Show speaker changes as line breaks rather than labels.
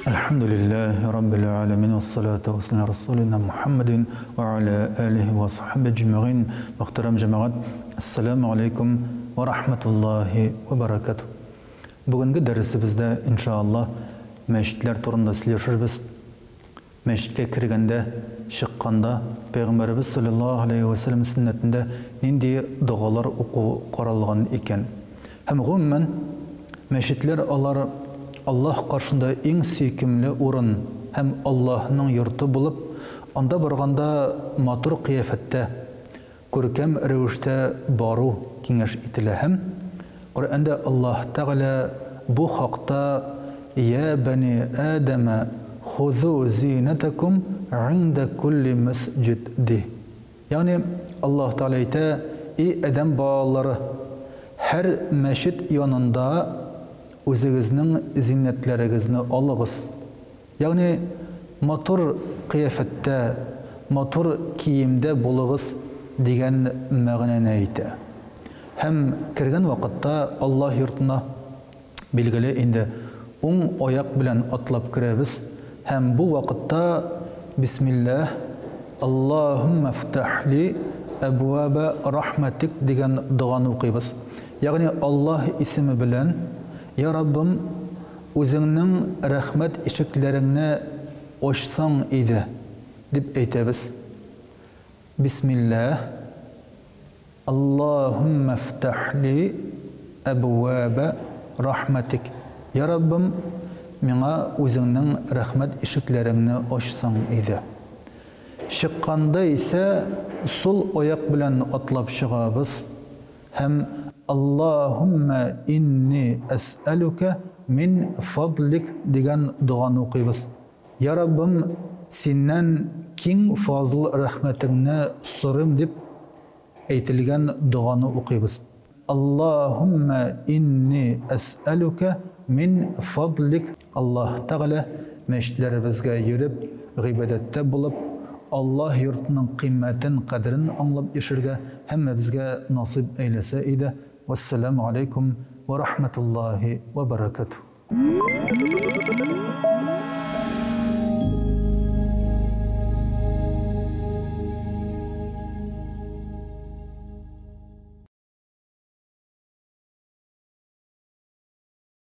Әлхәмдүлилләһи раббил галәмин вассалату вассаламу аля расулина Мухаммадин ва аля алихи ва сахбиһи әҗмәгыйн. Мөхтәрәм җәмәгать, әссәламү алейкум ва рахматуллаһи ва баракатуһ. Бүгенге дәресебездә, иншааллаһ, мәчетләр турында сөйләшербез. Мәчеткә кергәндә, чыкканда, Пәйгамбәребез салләллаһу галәйһи вә сәлләм сөннәтендә нинди догалар уку каралган икән? Һәм гомумән, мәчетләр алар Аллаһ каршында иң сөйкемле урын һәм Аллаһның йорты булып, анда барганда матур кыяфәттә, күркәм рәвештә бару киңәш ителә һәм Коръәндә Аллаһ Тәгалә бу хакта Йә бәни Адәмә хузу зинәтәкүм гыйндә күлли мәсҗид ди. Ягъни Аллаһ Тәгалә әйтә, И адәм балалары, һәр мәчет янында үзегезнең зиннәтләрегезне алыгыз. Ягъни матур кыяфәттә, матур киемдә булыгыз дигән мәгънәне әйтә. Һәм кергән вакытта Аллаһ йортына, билгеле инде, уң аяк белән атлап керәбез һәм бу вакытта Бисмилләһ, Аллаһуммә фтәх ли әбвабә рахмәтик дигән доганы укыйбыз. Ягъни Аллаһ исеме белән, Йа Раббым, Үзеңнең рәхмәт ишекләреңне ачсаң иде, дип әйтәбез. Бисмилләһ, Аллаһуммә фтәх ли әбвабә рахмәтик. Йа Раббым, миңа Үзеңнең рәхмәт ишекләреңне ачсаң иде. Чыкканда исә сул аяк белән атлап чыгабыз. Һәм Аллаһуммә инни әсьәлүкә мин фадлик дигән доганы укыйбыз. Йа Раббым, Синнән киң фазыл-рәхмәтеңне сорыйм дип әйтелгән доганы укыйбыз. Аллаһуммә инни әсьәлүкә мин фадлик. Аллаһ Тәгалә мәчетләребезгә йөреп, гыйбадәттә булып, Аллаһ йортының кыйммәтен, кадерен аңлап яшәргә һәммәбезгә насыйп әйләсә иде. Вәссәламү аләйкүм вә рахмәтуллаһи вә бәрәкәтүһ.